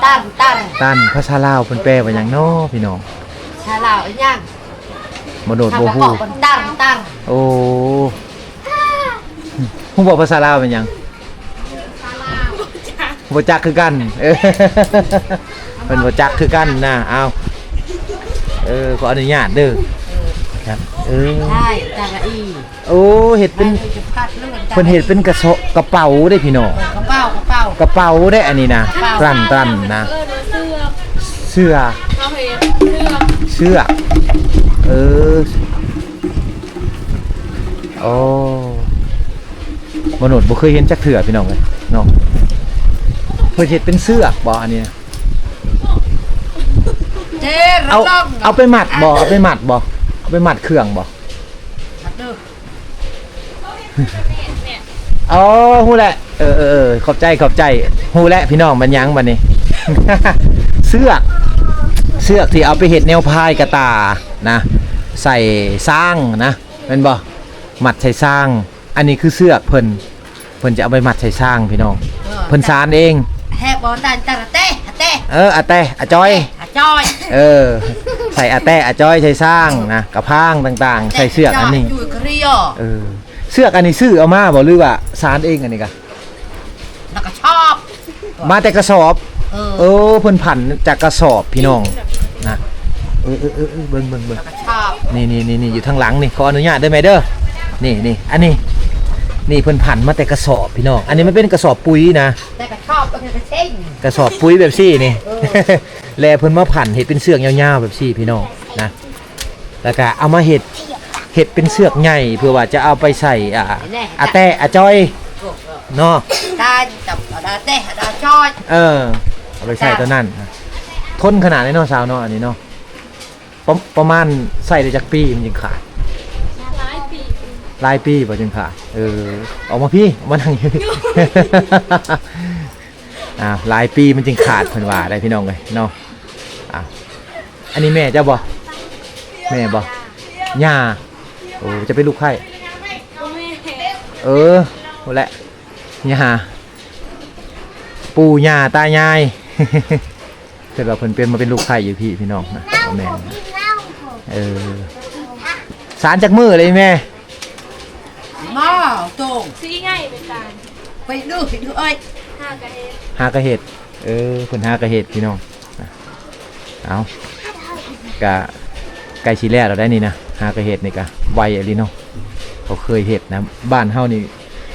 ຕັນ ຕັນ ຕັນ. ພາສາລາວເພິ່ນແປວ່າຫຍັງເນາະພີ່ນ້ອງ? ພາສາລາວອີຫຍັງ? ບໍ່ໂດດ ບໍ່ຮູ້. ຕັນ ຕັນ. ໂອ້ ຮູ້ບໍ່ພາສາລາວແມ່ນຫຍັງ? ບໍ່ຈັກຄືກັນ ເອີ ເພິ່ນບໍ່ຈັກຄືກັນນະ. ເອົາ ເອີ ຂໍອະນຸຍາດເດີ. ເອີ ເອີ ໂອ້ ເຮັດເປັນ ເພິ່ນເຮັດເປັນກະເຊາະ ກະເປົາເດ້ພີ່ນ້ອງ. ກະເປົາ ກະເປົາ ກະເປົາເດ້ອັນນີ້ນະ. ຕັນ ຕັນນະ ເສື້ອ ເສື້ອ ເສື້ອ. ເອີ ໂອ້ ມະນຸດບໍ່ເຄີຍເຫັນຈັກເທື່ອພີ່ນ້ອງເອີຍເນາະ. ເພິ່ນເຮັດເປັນເຊືອກບໍ່ອັນນີ້? ເອົາ ເອົາໄປມັດບໍ່? ເອົາໄປມັດບໍ່? ເອົາໄປມັດເຄື່ອງບໍ່? ອໍ ຮູ້ແຫຼະ ເອີໆໆ ຂອບໃຈ ຂອບໃຈ. ຮູ້ແລ້ວພີ່ນ້ອງ ແມ່ນຫຍັງບັດນີ້? ເຊືອກ ເຊືອກທີ່ເອົາໄປເຮັດແນວພາຍກະຕ່ານະ ໃສ່ຊ້າງນະ ແມ່ນບໍ່? ມັດໃສ່ຊ້າງ. ອັນນີ້ຄືເຊືອກເພິ່ນ ເພິ່ນຈະເອົາໄປມັດໃສ່ຊ້າງພີ່ນ້ອງ. ເອີ ເພິ່ນສານເອງ. ແຮບບໍ່? ຕານຕານອາແຕ ອາແຕ ເອີ ອາແຕ ອາຈອຍ ອາຈອຍ ເອີ ໃສ່ອາແຕ ອາຈອຍ ໃສ່ຊ້າງນະ ກະພາງຕ່າງໆ ໃສ່ເຊືອກອັນນີ້. ເອີ ເຊືອກອັນນີ້ຊື້ເອົາມາບໍ່ ຫຼືວ່າສານເອງ? ອັນນີ້ກະ ແລ້ວກະຊອບ ມາແຕ່ກະສອບ. ເອີ ເອີ ເພິ່ນຜັນຈາກກະສອບພີ່ນ້ອງນະ. ເອີໆໆໆ ເບິ່ງໆໆ ກະຊອບ ນີ້ໆໆໆ ຢູ່ທາງຫຼັງນີ້ ຂໍອະນຸຍາດເດີແມ່ເດີ. ນີ້ໆ ອັນນີ້ ນີ້ເພິ່ນຜັນມາແຕ່ກະສອບພີ່ນ້ອງ. ອັນນີ້ມັນເປັນກະສອບປຸ໋ຍນະ ແຕ່ກະຊອບ ກະຊອບປຸ໋ຍແບບຊີ້ນີ້. ເອີ ແລະເພິ່ນມາຜັນເຮັດເປັນເຊືອກຍາວໆແບບຊີ້ພີ່ນ້ອງນະ. ແລ້ວກະເອົາມາເຮັດ ເຮັດເປັນເຊືອກໃຫຍ່ ເພື່ອວ່າຈະເອົາໄປໃສ່ ອາ ອາແຕະ ອາຈອຍເນາະ. ຕານ ອາແຕະ ອາຈອຍ ເອີ ເອົາໄປໃສ່ຕົວນັ້ນ. ທົນຂະໜາດໃດເນາະ ສາວເນາະ ອັນນີ້ເນາະ. ປະ ປະມານໃຊ້ໄດ້ຈັກປີມັນຈຶ່ງຂາດ? ຫຼາຍປີ ຫຼາຍປີບໍ່ຈຶ່ງຂາດ? ເອີ ອອກມາພີ້ ອອກມານັ່ງຢູ່ພີ້. ອ່າ ຫຼາຍປີມັນຈຶ່ງຂາດ ເພິ່ນວ່າໄດ໋ພີ່ນ້ອງເອີຍເນາະ. ອ່າ ອັນນີ້ແມ່ເຈົ້າບໍ່? ແມ່ບໍ່? ຍ່າ. ໂອ້ ເຈົ້າເປັນລູກໃຜ? ເອີ ພຸ້ນແຫຼະ ຍ່າ ປູ່ຍ່າຕາຍາຍ. ເພິ່ນວ່າເພິ່ນເປັນ ມາເປັນລູກໃຜຢູ່ພີ້ພີ່ນ້ອງນະ. ແມ່ນ ເອີ ສານຈັກມື້ເລີຍແມ່? ມາໂຕງ ຊີ້ໃຫຍ່ເປັນການ ໄປດູ ໄປດູອ້ອຍ ຫາກະເຮັດ ຫາກະເຮັດ. ເອີ ເພິ່ນຫາກະເຮັດພີ່ນ້ອງ. ເອົາ ກະໃກ້ຊິແລ້ວແລ້ວໄດ໋ນີ້ນະ. ຫາກະເຮັດນີ້ກະໄວອີ່ຫຼີເນາະ ເຂົາເຄີຍເຮັດນະ. ບ້ານເຮົານີ້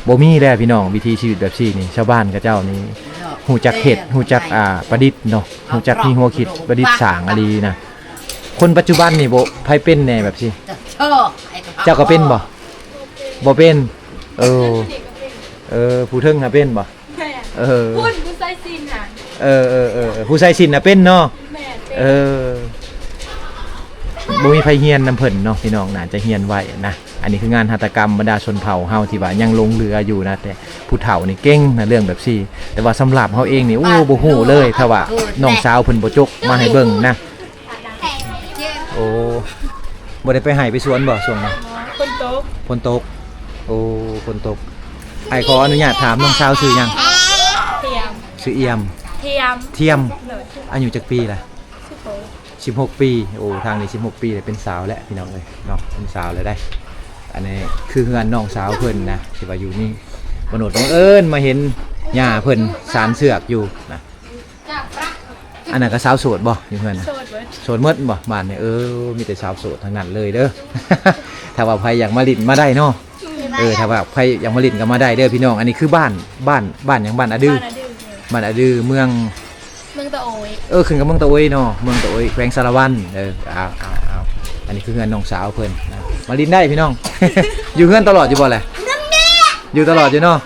ບໍ່ມີແລ້ວພີ່ນ້ອງ ວິຖີຊີວິດແບບຊີ້ນີ້. ຊາວບ້ານເຂົາເຈົ້ານີ້ຮູ້ຈັກເຮັດ ຮູ້ຈັກ ອ່າ ປະດິດເນາະ ຮູ້ຈັກມີຫົວຄິດປະດິດສ້າງອີ່ຫຼີນະ. ຄົນປັດຈຸບັນນີ້ບໍ່ ໃຜເປັນແດ່ແບບຊີ້? ເຈົ້າກະເປັນບໍ່? ບໍ່ເປັນ. ເອີ ເອີ ຜູ້ເທິງຫາເປັນບໍ່? ແມ່ນ ເອີ ຜູ້ໃສ່ສິນຫັ້ນ ເອີໆໆ ຜູ້ໃສ່ສິນນະເປັນເນາະ. ແມ່ນ ເປັນ ເອີ ບໍ່ມີໃຜຮຽນນຳເພິ່ນເນາະພີ່ນ້ອງ ໜ້າຈະຮຽນໄວນະ. ອັນນີ້ຄືງານຫັດຖະກຳບັນດາຊົນເຜົ່າເຮົາທີ່ວ່າຍັງຫຼົງເຫຼືອຢູ່ນະ ແຕ່ຜູ້ເຖົ້ານີ້ເກັ່ງນະເລື່ອງແບບຊີ້. ແຕ່ວ່າສຳລັບເຮົາເອງນີ້ ໂອ້ ບໍ່ຮູ້ເລີຍ ຖ້າວ່ານ້ອງສາວເພິ່ນບໍ່ຈົກມາໃຫ້ເບິ່ງນະ. ໂອ້ ບໍ່ໄດ້ໄປໄຮ່ໄປສວນບໍ່ຊ່ວງນີ້? ຝົນຕົກ ຝົນຕົກ. ໂອ້ ຝົນຕົກ. ອ້າຍຂໍອະນຸຍາດຖາມ ນ້ອງສາວຊື່ຫຍັງ? ທຽມ ຊື່ອຽມ ທຽມ ທຽມ. ໂດຍ ອາຍຸຈັກປີລະ? ສິບຫົກ ສິບຫົກປີ. ໂອ້ ທາງນີ້ສິບຫົກປີແລ້ວ ເປັນສາວແລ້ວພີ່ນ້ອງເອີຍເນາະ ເປັນສາວແລ້ວໄດ໋. ອັນນີ້ຄືເຮືອນນ້ອງສາວເພິ່ນນະ ທີ່ວ່າຢູ່ນີ້ ບັງເອີນມາເຫັນຍ່າເພິ່ນສານເຊືອກຢູ່ນະ. ອັນນັ້ນກະສາວໂສດບໍ່ຢູ່ເຮືອນນະ? ໂສດເບິດ ໂສດໝົດບໍ່ບ້ານນີ້? ເອີ ມີແຕ່ສາວໂສດທັງນັ້ນເລີຍເດີ. ຖ້າວ່າໃຜຢາກມາຫຼິ້ນມາໄດ້ເນາະ. ເອີ ຖ້າວ່າໃຜຢາກມາຫຼິ້ນກະມາໄດ້ເດີພີ່ນ້ອງ. ອັນນີ້ຄືບ້ານ ບ້ານ ບ້ານຫຍັງ? ບ້ານອາດື ບ້ານອາດື ເມືອງ ເມືອງຕາໂອຍ. ເອີ ຂຶ້ນກັບເມືອງຕາໂອຍເນາະ ເມືອງຕາໂອຍ ແຂວງສາລະວັນ. ເອີ ເອົາໆໆ ອັນນີ້ຄືເຮືອນນ້ອງສາວເພິ່ນນະ ມາຫຼິ້ນໄດ້ພີ່ນ້ອງ. ຢູ່ເຮືອນຕະຫຼອດຢູ່ບໍ່ແຫຼະ? ຢູ່ຕະຫຼອດຢູ່ເນາະ.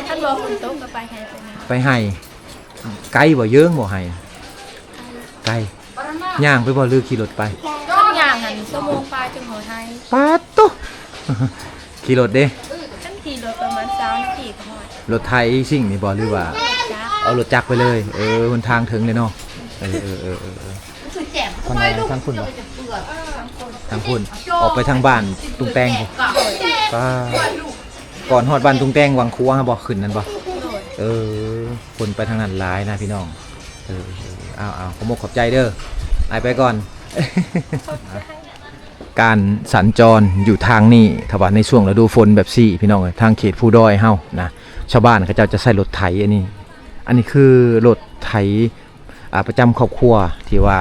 ຄັນບໍ່ຝົນຕົກກະໄປໄຮ່ ໄປໄຮ່. ໄກບໍ່? ເຢິງບໍ່ໄຮ່? ໄກ. ຍ່າງໄປບໍ່ ຫຼືຂີ່ລົດໄປ? ຄັນຍ່າງຫັ້ນຊົ່ວໂມງປາຍຈຶ່ງຮອດໄຮ່. ປາດໂທ້ ຂີ່ລົດເດ? ຄັນຂີ່ລົດປະມານຊາວນາທີກະຮອດ. ລົດໄຖຊິງນີ້ບໍ່ ຫຼືວ່າ ລົດຈັກ ເອົາລົດຈັກໄປເລີຍ? ເອີ ຫົນທາງເຖິງເລີຍເນາະ. ເອີໆໆ ທາງໃດ? ທາງພຸ້ນບໍ່? ທາງພຸ້ນ ອອກໄປທາງບ້ານຕຸງແຕງພຸ້ນ. ປາດ ກ່ອນຮອດບ້ານຕຸງແຕງ ວັງຄົວຫັ້ນບໍ່? ຂຶ້ນນັ້ນບໍ່? ໂດຍ. ເອີ ຄົນໄປທາງນັ້ນຫຼາຍນະພີ່ນ້ອງ. ເອີ ເອົາໆ ຂອບມົກຂອບໃຈເດີ ອ້າຍໄປກ່ອນ. ການສັນຈອນຢູ່ທາງນີ້ ຖ້າວ່າໃນຊ່ວງລະດູຝົນແບບຊີ້ພີ່ນ້ອງເອີຍ ທາງເຂດພູດອຍເຮົານະ ຊາວບ້ານເຂົາເຈົ້າຈະໃຊ້ລົດໄຖອັນນີ້. ອັນນີ້ຄືລົດໄຖ ອ່າ ປະຈຳຄອບຄົວທີ່ວ່າ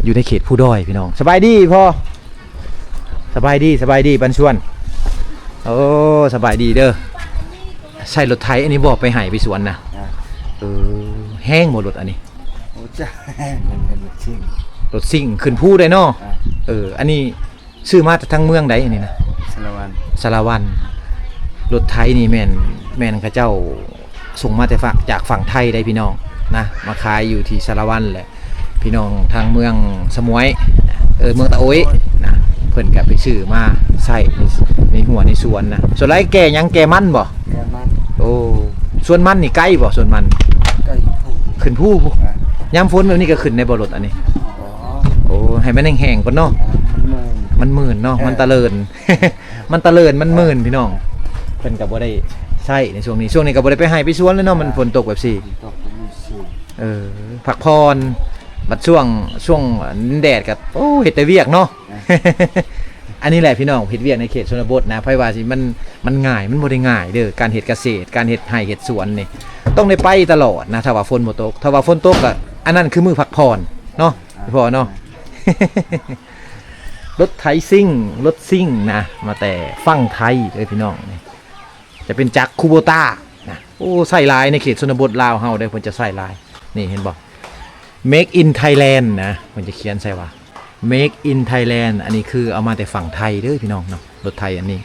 ຢູ່ໃນເຂດພູດອຍພີ່ນ້ອງ. ສະບາຍດີພໍ່. ສະບາຍດີ ສະບາຍດີບັນຊວນ. ໂອ້ ສະບາຍດີເດີ. ໃຊ້ລົດໄຖອັນນີ້ບໍ່ ໄປໄຮ່ໄປສວນນະ? ອ່າ ເອີ ແຮງບໍ່ລົດອັນນີ້? ໂອ້ ຈະແຮງ ເປັນລົດຊິງ ລົດຊິງຂຶ້ນພູໄດ້ເນາະ. ອ່າ ເອີ ອັນນີ້ ຊື້ມາແຕ່ທາງເມືອງໃດອັນນີ້ນະ? ສາລະວັນ ສາລະວັນ. ລົດໄຖນີ້ແມ່ນ ແມ່ນເຂົາເຈົ້າສົ່ງມາແຕ່ຝັ່ງ ຈາກຝັ່ງໄທໄດ໋ພີ່ນ້ອງນະ ມາຂາຍຢູ່ທີ່ສາລະວັນແຫຼະ. ພີ່ນ້ອງທາງເມືອງສະໝວຍ ເອີ ເມືອງຕາໂອຍນະ ເພິ່ນກະໄປຊື້ມາໃຊ້ໃນ ໃນຮົ້ວໃນສວນນະ. ສ່ວນຫຼາຍແກ່ຫຍັງ? ແກ່ມັນບໍ່? ແກ່ມັນ. ໂອ້ ສວນມັນນີ້ໄກບໍ່? ສວນມັນ ໄກ ຂຶ້ນພູພຸ້ນ ອ່າ ຍາມຝົນແບບນີ້ກໍຂຶ້ນໄດ້ບໍ່ລົດອັນນີ້? ອໍ ໂອ້ ໃຫ້ມັນແຫ້ງໆກ່ອນເນາະ ອ່າ ມັນມື່ນ ມັນມື່ນເນາະ ເອີ ມັນຕະເລີນ ມັນຕະເລີນ ມັນມື່ນພີ່ນ້ອງ. ເພິ່ນກໍບໍ່ໄດ້ໃຊ້ໃນຊ່ວງນີ້ ຊ່ວງນີ້ກໍບໍ່ໄດ້ໄປໄຮ່ໄປສວນເລີຍເນາະ ມັນຝົນຕົກແບບຊີ້ ຝົນຕົກແບບນີ້ ເອີ ພັກຜ່ອນ ບັດຊ່ວງ ຊ່ວງແດດກໍ ໂອ້ ເຮັດແຕ່ວຽກເນາະ. ອັນນີ້ແຫຼະພີ່ນ້ອງ ເຮັດວຽກໃນເຂດຊົນນະບົດນະ ໃຜວ່າຊິ ມັນ ມັນງ່າຍ ມັນບໍ່ໄດ້ງ່າຍເດີ ການເຮັດກະເສດ ການເຮັດໄຮ່ເຮັດສວນນີ້ ຕ້ອງໄດ້ໄປຕະຫຼອດນະ ຖ້າວ່າຝົນບໍ່ຕົກ. ຖ້າວ່າຝົນຕົກກໍ ອັນນັ້ນຄືມື້ພັກຜ່ອນເນາະ ພໍ່ເນາະ. ລົດໄຖຊິງ ລົດຊິງນະ ມາແຕ່ຝັ່ງໄທເດີພີ່ນ້ອງ ນີ້ຈະເປັນຈັກຄູໂບຕ້ານະ. ໂອ້ ໃຊ້ຫຼາຍໃນເຂດຊົນນະບົດລາວເຮົາເດ້ ເພິ່ນຈະໃຊ້ຫຼາຍ. ນີ້ເຫັນບໍ່? Made in Thailand ນະ ເພິ່ນຈະຂຽນໃສ່ວ່າ Made in Thailand. ອັນນີ້ຄືເອົາມາແຕ່ຝັ່ງໄທເດີພີ່ນ້ອງເນາະ ລົດໄຖອັນນີ້.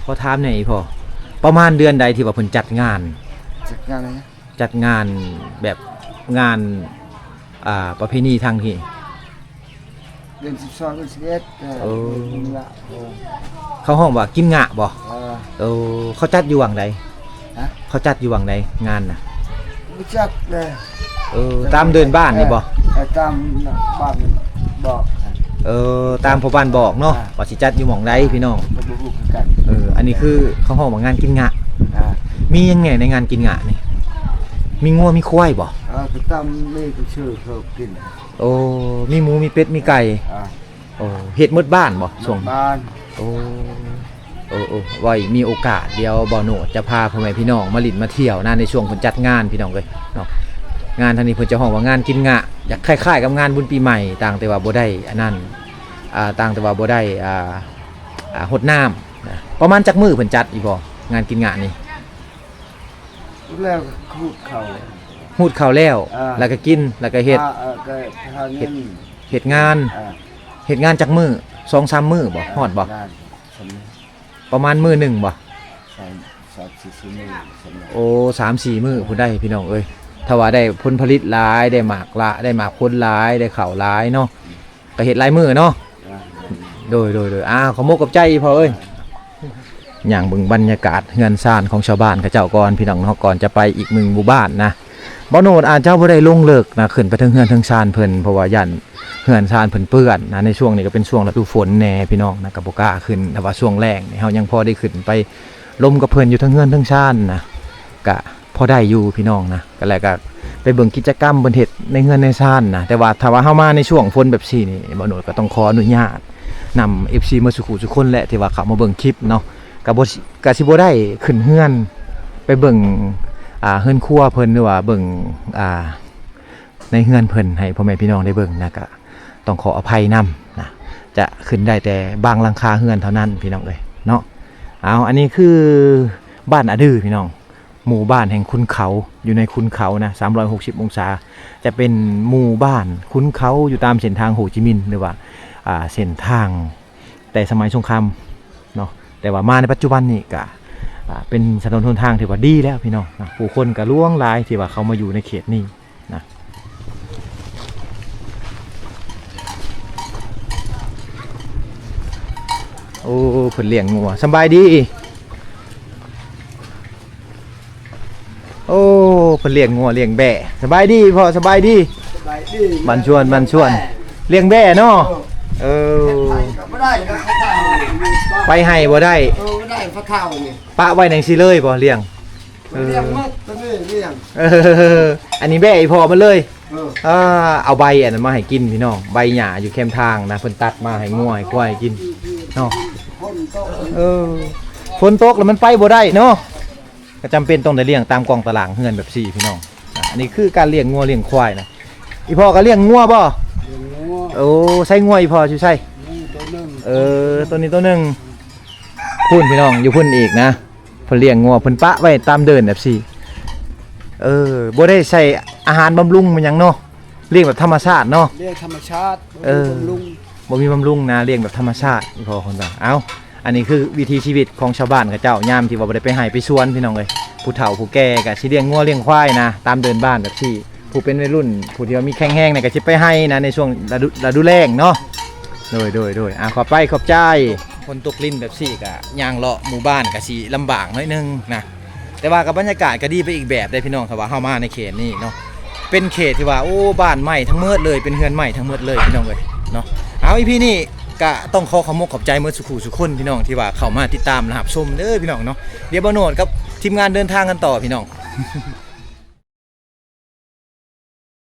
ຂໍຖາມແດ່ອີ່ພໍ່ ປະມານເດືອນໃດທີ່ວ່າເພິ່ນຈັດງານ? ຈັດງານຫຍັງ? ຈັດງານແບບງານ ອ່າ ປະເພນີທາງທີ່ ເດືອນສິບສອງ ເດືອນສິບເອັດ ເອີ ເອີ ນີ້ລະ ເອີ ເຂົາຮ້ອງວ່າກິນງະບໍ່? ເອີ ເອີ ເຂົາຈັດຢູ່ຫວ່າງໃດ? ຮະ? ເຂົາຈັດຢູ່ຫວ່າງໃດງານນະ? ບໍ່ຈັກເດ້. ເອີ ຕາມເດີ່ນບ້ານນີ້ບໍ່? ເອີ ຕາມບ້ານບອກ. ເອີ ຕາມພໍ່ບ້ານບອກເນາະ ອ່າ ວ່າຊິຈັດຢູ່ໝ່ອງໃດພີ່ນ້ອງ ກໍບໍ່ຮູ້ຄືກັນ. ເອີ ອັນນີ້ຄືເຂົາຮ້ອງວ່າງານກິນງະ ອ່າ ມີຫຍັງແດ່ໃນງານກິນງະນີ້? ມີງົວມີຄວາຍບໍ່? ເອີ ກໍຕາມນີ້ກໍຊື່ເຂົາກິນ. ໂອ້ ມີໝູມີເປັດມີໄກ່. ອ່າ ໂອ້ ເຮັດໝົດບ້ານບໍ່ຊ່ວງ? ໝົດບ້ານ. ໂອ້ ເອີໆ ໄວ້ມີໂອກາດ ດຽວບ່າວໂນດຈະພາພໍ່ແມ່ພີ່ນ້ອງມາຫຼິ້ນມາທ່ຽວນະ ໃນຊ່ວງເພິ່ນຈັດງານພີ່ນ້ອງເອີຍເນາະ. ງານທາງນີ້ເພິ່ນຈະຮ້ອງວ່າງານກິນງະ ຢາກຄ້າຍໆກັບງານບຸນປີໃໝ່ ຕ່າງແຕ່ວ່າບໍ່ໄດ້ອັນນັ້ນ ອ່າ ຕ່າງແຕ່ວ່າບໍ່ໄດ້ ອ່າ ອ່າ ຫົດນ້ຳນະ. ປະມານຈັກມື້ເພິ່ນຈັດອີ່ພໍ່ ງານກິນງະນີ້? ແລ້ວກໍຮູດເຂົ້າ ຮູດເຂົ້າແລ້ວ ອ່າ ແລ້ວກໍກິນ ແລ້ວກໍເຮັດ ອ່າ ເອີ ກໍຫາເງິນ ເຮັດ ເຮັດງານ ອ່າ ເຮັດງານຈັກມື້? ສອງສາມມື້ບໍ່? ອ່າ ຮອດບໍ່? ປະມານມື້ໜຶ່ງບໍ່? ສາມ ສາມສີ່ມື້ ໂອ້ ສາມສີ່ມື້ພຸ້ນໃດ໋ພີ່ນ້ອງເອີຍ. ຖ້າວ່າໄດ້ຜົນຜະລິດຫຼາຍ ໄດ້ໝາກລະ ໄດ້ໝາກຜົນຫຼາຍ ໄດ້ເຂົ້າຫຼາຍເນາະ ກໍເຮັດຫຼາຍມື້ເນາະ. ໂດຍ ໂດຍ ໂດຍ ອ່າ ຂໍມຸກຂອບໃຈອີ່ພໍ່ເອີຍ. ຍ່າງເບິ່ງບັນຍາກາດເຮືອນຊານຂອງຊາວບ້ານເຂົາເຈົ້າກ່ອນພີ່ນ້ອງເນາະ ກ່ອນຈະໄປອີກໜຶ່ງໝູ່ບ້ານນະ. ບ່າວໂນດອາດຈະບໍ່ໄດ້ລົງເລິກນະ ຂຶ້ນໄປເທິງເຮືອນເທິງຊານເພິ່ນ ເພາະວ່າຢ້ານເຮືອນຊານເພິ່ນເປື້ອນນະ. ໃນຊ່ວງນີ້ກໍເປັນຊ່ວງລະດູຝົນແດ່ພີ່ນ້ອງນະ ກໍບໍ່ກ້າຂຶ້ນ ແຕ່ວ່າຊ່ວງແລ້ງນີ້ເຮົາຍັງພໍໄດ້ຂຶ້ນໄປລົມກັບເພິ່ນຢູ່ເທິງເຮືອນເທິງຊານນະ ກະພໍໄດ້ຢູ່ພີ່ນ້ອງນະ. ກໍແລ້ວກໍໄປເບິ່ງກິດຈະກຳເພິ່ນເຮັດໃນເຮືອນໃນຊານນະ. ແຕ່ວ່າຖ້າວ່າເຮົາມາໃນຊ່ວງຝົນແບບຊີ້ນີ້ ບ່າວໂນດກໍຕ້ອງຂໍອະນຸຍາດນຳເອັຟຊີໝົດສູ່ຄູ່ສູ່ຄົນແຫຼະ ທີ່ວ່າເຂົ້າມາເບິ່ງຄລິບເນາະ. ກໍບໍ່ ກໍຊິບໍ່ໄດ້ຂຶ້ນເຮືອນໄປເບິ່ງ ອ່າ ເຮືອນຄົວເພິ່ນ ຫຼືວ່າເບິ່ງ ອ່າ ໃນເຮືອນເພິ່ນໃຫ້ພໍ່ແມ່ພີ່ນ້ອງໄດ້ເບິ່ງນະ ກໍຕ້ອງຂໍອະໄພນຳນະ. ຈະຂຶ້ນໄດ້ແຕ່ບາງຫຼັງຄາເຮືອນເທົ່ານັ້ນພີ່ນ້ອງເອີຍເນາະ. ເອົາ ອັນນີ້ຄືບ້ານອະດືພີ່ນ້ອງ ໝູ່ບ້ານແຫ່ງຄຸນເຂົາ ຢູ່ໃນຄຸນເຂົານະ ສາມຮ້ອຍຫົກສິບອົງສາ ຈະເປັນໝູ່ບ້ານຄຸນເຂົາ ຢູ່ຕາມເສັ້ນທາງໂຮຈິມິນ ຫຼືວ່າ ອ່າ ເສັ້ນທາງແຕ່ສະໄໝສົງຄາມເນາະ. ແຕ່ວ່າມາໃນປັດຈຸບັນນີ້ກະ ອ່າ ເປັນຖະໜົນຫົນທາງທີ່ວ່າດີແລ້ວພີ່ນ້ອງນະ ຜູ້ຄົນກະຫຼວງຫຼາຍທີ່ວ່າເຂົ້າມາຢູ່ໃນເຂດນີ້ ນະ. ໂອ້ ເພິ່ນລ້ຽງງົວ ສະບາຍດີ. ໂອ້ ເພິ່ນລ້ຽງງົວລ້ຽງແບ້. ສະບາຍດີພໍ່ ສະບາຍດີ. ສະບາຍດີ. ບ້ານຊວນ ບ້ານຊວນ ລ້ຽງແບ້ເນາະ. ເອີ ເອີ ໄປໄຮ່ກໍບໍ່ໄດ້ ໄປໄຮ່ບໍ່ໄດ້. ເອີ ບໍ່ໄດ້ ພໍ່ເຖົ້ານີ້ ປະໄວ້ຈັ່ງຊີ້ເລີຍບໍ່ ລ້ຽງ? ເອີ ລ້ຽງໝົດ ຕົວນີ້ລ້ຽງ. ເອີ ອັນນີ້ແບ້ອີ່ພໍ່ມັນເລີຍ. ເອີ ອ່າ ເອົາໃບອັນນັ້ນມາໃຫ້ກິນພີ່ນ້ອງ ໃບຫຍ້າຢູ່ແຄມທາງນະ ເພິ່ນຕັດມາໃຫ້ງົວໃຫ້ຄວາຍກິນເນາະ. ຝົນຕົກ ເອີ ຝົນຕົກແລ້ວມັນໄປບໍ່ໄດ້ເນາະ ກໍຈຳເປັນຕ້ອງໄດ້ລ້ຽງຕາມກອງຕະລາງເຮືອນແບບຊີ້ພີ່ນ້ອງ. ອ່າ ອັນນີ້ຄືການລ້ຽງງົວລ້ຽງຄວາຍນະ. ອີ່ພໍ່ກໍລ້ຽງງົວບໍ່? ລ້ຽງງົວ. ໂອ້ ໃສ່ງົວອີ່ພໍ່ຢູ່ໃສ? ນີ້ຕົວໜຶ່ງ. ເອີ ຕົວນີ້ຕົວໜຶ່ງ. ພຸ້ນພີ່ນ້ອງ ຢູ່ພຸ້ນອີກນະ. ເພິ່ນລ້ຽງງົວ ເພິ່ນປະໄວ້ຕາມເດີ່ນແບບຊີ້. ເອີ ບໍ່ໄດ້ໃສ່ອາຫານບຳລຸງມັນຫຍັງເນາະ ລ້ຽງແບບທຳມະຊາດເນາະ. ລ້ຽງທຳມະຊາດ ເອີ ບໍ່ມີບຳລຸງ ບໍ່ມີບຳລຸງນະ ລ້ຽງແບບທຳມະຊາດ ພໍ່ເພິ່ນວ່າ. ເອົ້າ ອັນນີ້ຄືວິຖີຊີວິດຂອງຊາວບ້ານເຂົາເຈົ້າ ຍາມທີ່ວ່າບໍ່ໄດ້ໄປໄຮ່ໄປສວນພີ່ນ້ອງເອີຍ. ຜູ້ເຖົ້າຜູ້ແກ່ກໍຊິລ້ຽງງົວລ້ຽງຄວາຍນະ ຕາມເດີ່ນບ້ານແບບຊີ້. ຜູ້ເປັນໄວລຸ້ນ ຜູ້ທີ່ວ່າມີແຂງແຮງນີ້ກໍຊິໄປໄຮ່ນະ ໃນຊ່ວງລະດູ ລະດູແລ້ງເນາະ. ໂດຍ ໂດຍ ໂດຍ ອ່າ ຂອບໃຈ ຂອບໃຈ. ຝົນຕົກລິນແບບຊີ້ກະຍ່າງເລາະໝູ່ບ້ານກະຊິລຳບາກໜ້ອຍໜຶ່ງນະ. ແຕ່ວ່າກັບບັນຍາກາດກໍດີໄປອີກແບບເດ້ພີ່ນ້ອງ ຖ້າວ່າເຮົາມາໃນເຂດນີ້ເນາະ ເປັນເຂດທີ່ວ່າ ໂອ້ ບ້ານໃໝ່ທັງໝົດເລີຍ ເປັນເຮືອນໃໝ່ທັງໝົດເລີຍພີ່ນ້ອງເອີຍເນາະ. ເອົາ ອີພີນີ້ກະຕ້ອງຂໍຂອບມົກຂອບໃຈໝົດສູ່ຄູ່ສູ່ຄົນພີ່ນ້ອງ ທີ່ວ່າເຂົ້າມາຕິດຕາມ ແລະ ຮັບຊົມເດີພີ່ນ້ອງເນາະ. ດຽວບ່າວໂນດກັບທີມງານເດີນທາງກັນຕໍ່ພີ່ນ້ອງ.